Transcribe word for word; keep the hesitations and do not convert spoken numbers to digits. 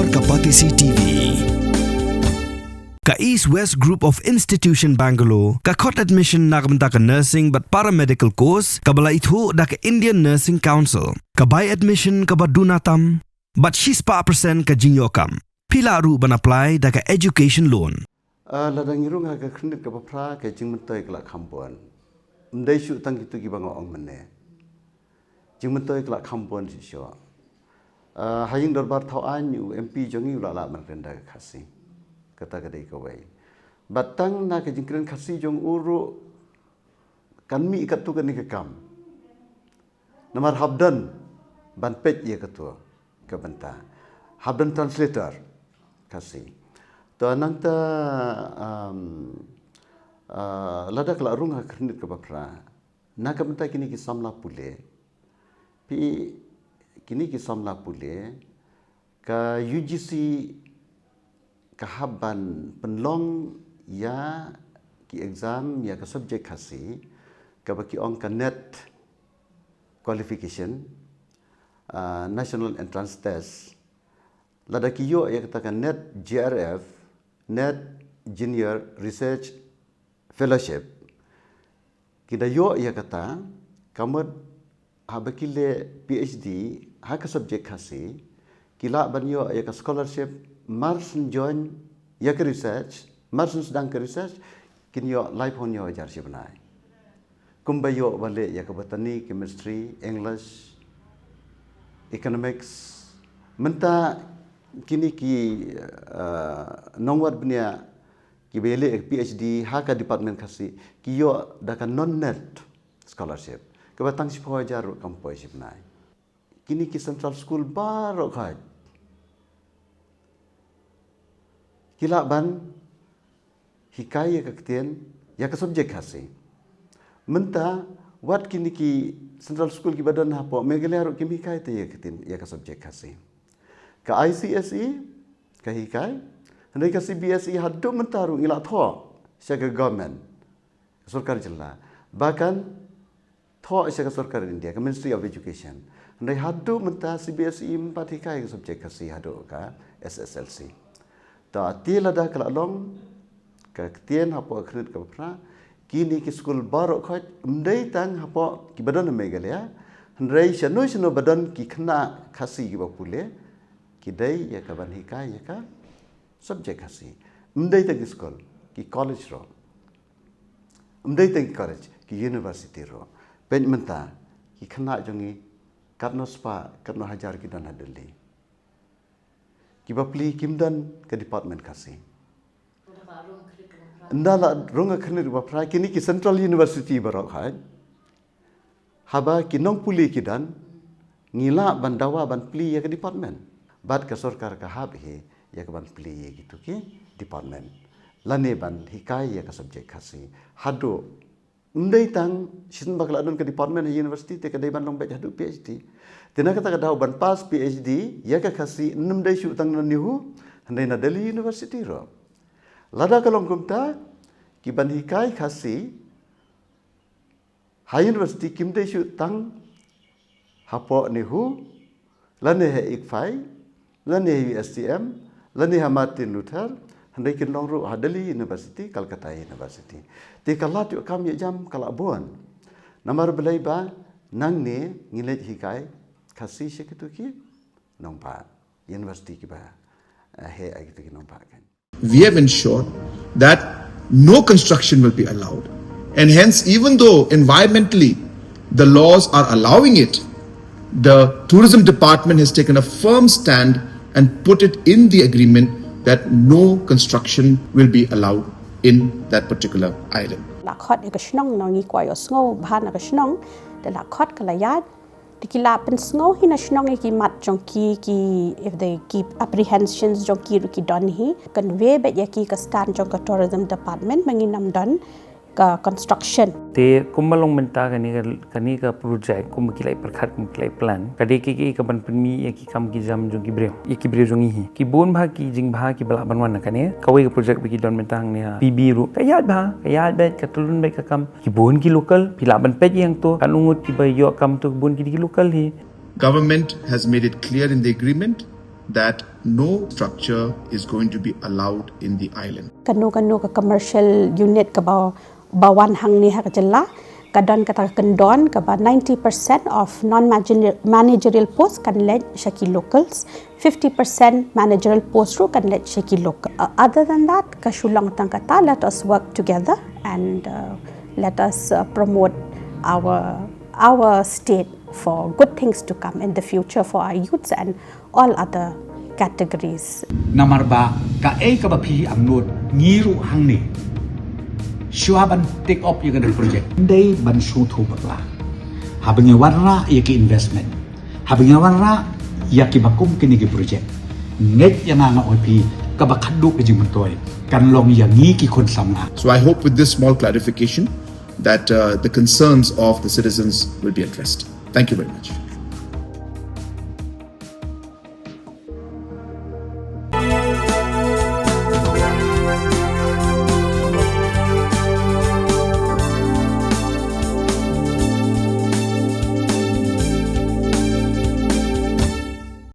Ka Batesi T V. Ka East West Group of Institution Bangalore ka khot admission na ka bynta ka nursing bad paramedical course kaba la ithuh da ka Indian Nursing Council. Ka bai admission kaba duna tam bad shispah percent ka jingïoh kam. Phi lah ruh ban apply da ka education loan. Ah, lada ngi rung ha ka khyrnit kaba phra, ka jingmyntoi ka la kham bun. Ym dei shuh tang kito kiba nga ong mynne. Jingmyntoi ka la kham bun shisha. Ah, ha ïing dorbar thaw aiñ u M P jong ngi u la lah ban kren da ka Khasi. Kata ka dei kawei. Bad tang na ka jingkren Khasi jong u ruh kan mih katto katne ka kam. Namar hap don ban peit ïa kato ka bynta. Hap don translator Khasi. To nangta, um, uh, lada ka la rung ha khyrnit kaba phra. Na ka bynta kine ki samla pule. Phi, kine ki samla pule, ka U G C ka hap ban pynlong ïa ki exam ïa ka subject Khasi, kaba ki ong ka NET qualification, ah, National Entrance Test. Lada ki ïoh ïa kata ka NET J R F, NET Junior Research Fellowship. Ki da ïoh ïa kata, ka mut haba ki leh P H D ha ka subject Khasi, ki lah ban ïoh ïa ka scholarship, mar syn join ïa ka research, mar syn sdang ka research, kin ïoh laiphew hynñiew hajar shi bnai. Kumba ïoh ba leh ïa ka botany, chemistry, English, economics. Mynta kine ki, uh, nongwad bniah kiba ïaleh P H D ha ka department Khasi, ki ïoh da ka non-NET scholarship. Kaba tang shiphew hajar ruh kam poi shi bnai. Kine ki central school baroh khoit ki lah ban hikai ïa ka ktien, ïa ka subject Khasi. Mynta, wat kine ki central school kiba don hapoh Meghalaya ruh kim hikai te ïa ka ktien, ïa ka subject Khasi. Ka I C S E ka hikai, hynrei ka C B S E haduh mynta ruh ngi la thoh sha ka government, ka sorkar jylla, ba kan thoh sha ka sorkar India, ka Ministry of Education. Hynrei haduh mynta C B S E ym pat hikai ka subject Khasi haduh ka S S L C. Ta te lada ka la long ka ktien hapoh ka khyrnit kaba phra, kine ki skul baroh khoit, ym dei tang hapoh kiba don ha Meghalaya, hynrei shano shano ba don ki khynnah Khasi kiba pule, ki dei ïa ka ban hikai ïa ka subject Khasi. Ym dei tang ki skul, ki college ruh. Ym dei tang ki college, ki university ruh. Peit mynta, ki khynnah jong ngi, katno spah, katno hajar ki don ha Delhi. Kiba plie kim don ka department Khasi. Ynda la rung ha ka khyrnit kaba phra, kine ki central university baroh khoit. Haba ki nongpule ki don, ngi lah ban dawa ban plie ïa ka department. Bad ka sorkar ka hap hi ïa ka ban plie ïa kito ki department. Lane ban hikai ïa ka subject Khasi. Haduh, ym dei tang, shisien ba ka la don ka department ha university, te ka dei ban long beit haduh P H D. Te na kata ka daw ban pass P H D ïa ka Khasi, ym dei shuh tang na NEHU, hynrei na Delhi University ruh. Lada ka long kumta, ki ban hikai Khasi ha university kim dei shuh tang hapoh NEHU, lane ha ICFAI, lane ha U S T M, lane ha Martin Luther, hynrei kin long ruh ha Delhi University, Calcutta University. Te ka lad ïoh kam ïoh jam ka la bun. Namar balei ba nangne ngi leit hikai Khasi sha kito ki nongbah university kiba, eh, heh ïa kito ki nongbah kan. We have ensured that no construction will be allowed. And hence, even though environmentally the laws are allowing it, the tourism department has taken a firm stand and put it in the agreement that no construction will be allowed in that particular island. La khot ïa ka shnong, ngi kwah ïohsngew bha na ka shnong, da la khot ka la ïaid, te ki la pynsngew hi na shnong ïa ki mat jong ki, ki, if they keep apprehensions jong ki ruh ki don hi, convey beit ïa ki ka stand jong ka tourism department ba ngin ym don ka construction. Te kumba long mynta kane ka, kane ka project, kumba ki la pyrkhat, kumba ki la plan, ka dei ka, ka, ka ban pynmih ïa ki kam ki jam jong ki briew, ïa ki briew jong ngi hi. Ki bun bha ki jingbha kiba lah ban wan na kane. Kawei ka project ba ki don mynta hangne ha P B ruh, ka ïaid bha, ka ïaid beit, ka tyllun beit ka kam. Ki bun ki local, phi lah ban peit ïa hangto, katno ngut kiba ïoh kam to, ki bun ki dei ki local hi. Government has made it clear in the agreement that no structure is going to be allowed in the island. Kano kano ka commercial unit kaba ba wan hangne ha ka jylla ka don kata ka kyndon kaba ninety percent of non managerial post kan leit sha ki locals, fifty percent managerial post ruh kan leit sha ki local. Uh, other than that, ka shu long tang kata, let us work together and uh, let us uh, promote our our state for good things to come in the future for our youths and all other categories. Namar ba kaei kaba phi angnud ngi ruh hangne, shuwa ban take up ïa kane ka project, dei ban sngewthuh bakla. Haba ngi wanrah ïa ki investment, haba ngi wanrah ïa kiba kum kine ki project, ngeit ïa nga, nga ong ïa phi, kaba khadduh ka jingmyntoi kan long ïa ngi ki khun samla. So I hope with this small clarification that uh, the concerns of the citizens will be addressed. Thank you very much.